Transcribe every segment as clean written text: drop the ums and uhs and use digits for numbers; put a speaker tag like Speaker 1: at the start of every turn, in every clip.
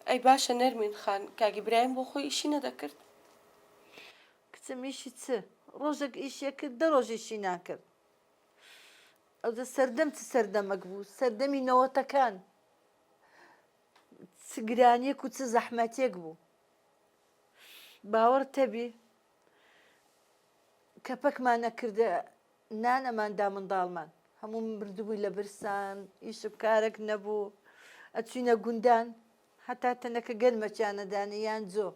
Speaker 1: ئەی باشە نەرمین خان کاک ئیبراهیم بۆ خۆی ئیشی نەدەکرد؟
Speaker 2: کچم ئیشی چ؟ ڕۆژێک ئیشی ئەکرد دە ڕۆژ ئیشی ناکرد. ئەوجە سەردەم چ سەردەمەک بوو، سەردەمی نەوەتەکان چ گرانیەک و چ زەحمەتیەک بوو. باوەڕت هەبی کەپەکمان ئەکردە نان ئەمان دا منداڵمان هەموو مردبووی لە برسان ئیش و کارەک نەبوو ئەچوینە گوندان هەتا تەنەکە گەنمەکیان ئەدانێ یان جۆ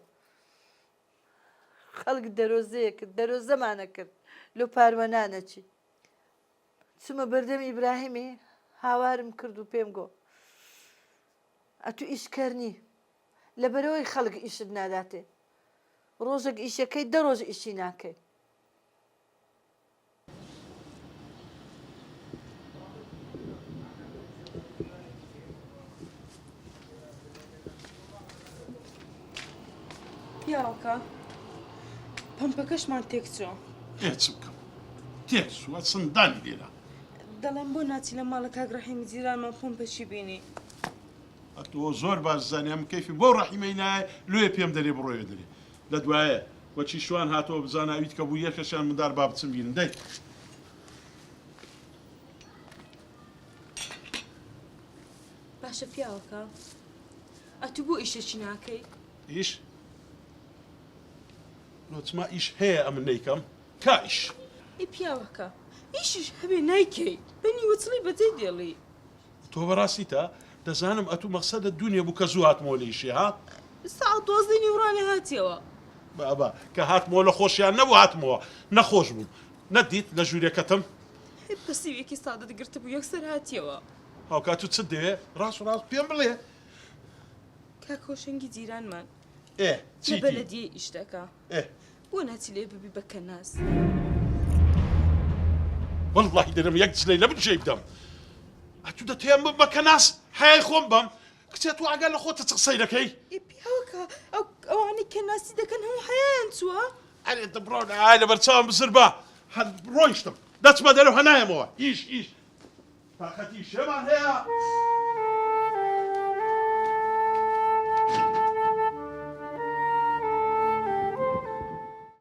Speaker 2: خەڵک دەرۆزەیە کرد دەرۆزەمانە کرد لۆ پاروە نانەچی چوومە بەردەم ئیبراهیمی هاوارم کرد و پێم گۆ ئەتوو ئیشکەر نی لەبەرئەوەی خەڵک ئیشت ناداتێ ڕۆژێک ئیشەکەی دە ڕۆژ ئیشی ناکەی.
Speaker 1: پیاوەکە پەمپەکەشمان تێکچووە.
Speaker 3: ئێ چ بکەم تێکچووە سندانی لێرە.
Speaker 1: دەڵێم بۆ ناچی لە ماڵە کاک ڕەحیمی جیرانمان پەمپەکی بینی.
Speaker 3: ئەتۆ زۆر باش زانی ئەم کەیفی بەو ڕەحیمەی نایە لۆیە پێم دەرێ بڕۆیە دەرێ لە دوایە وەکی شوان هاتەوە بزانە ئەویت کە بوو یەکەشیان مندار با بچم بینم دەی.
Speaker 1: باشە پیاوەکە ئەتوو بۆ ئیشەکی ناکەی؟
Speaker 3: ئیش؟ لۆ چما ئیش هەیە ئەمن نەیکەم؟ کا ئیش؟
Speaker 1: ئەی پیاوەکە ئیشیش هەبێ نایکەی بە نیوەچڵی بەجێی دێڵی.
Speaker 3: تۆ بەڕاستیتە؟ دەزانم ئەتوو مەقسەدت دونیە بوو کە زوو هاتمەوە لە ئیشێ ها؟
Speaker 1: سەعات دوازدەی نیوڕانێ هاتیەوە.
Speaker 3: بابە کە هاتمەوە لە خۆشیان نەبوو هاتمەوە نەخۆش بووم نەتدیت لە ژوورێ کەتم؟
Speaker 1: پەسیوێکی سادەت گرتبوو یەکسەر هاتیەوە.
Speaker 3: هاوکات تو چت دەوێ؟ ڕاست و ڕاست پێم بڵێ.
Speaker 1: کاک هۆشەنگی جیرانمان
Speaker 3: ئێ
Speaker 1: لە
Speaker 3: چیتی؟
Speaker 1: بەلەدیە ئیش دەکا.
Speaker 3: ئێ.
Speaker 1: بۆ ناچی لێ ببی بە کەناس؟
Speaker 3: وەڵڵاهی دەرم یەک جلەی لە بجێی بدەم. ئەتوو دەتەوێ بم بە کەناس؟ حەیای خۆم بەم؟ کچێ تۆ ئاگات لە خۆتە چ قسەی دەکەی؟
Speaker 1: ئێ پیاوەکە ئەو ئەوانەی کەناسی دەکەن هەموو حەیایان چووە؟
Speaker 3: ئەرێ دەبڕۆ ئای لەبەر چاوم بزر بە. هەر ڕۆیشتم دەچمە دەرەوە هەنایەمەوە. ئیش ئیش تاقەتی شێمان هەیە.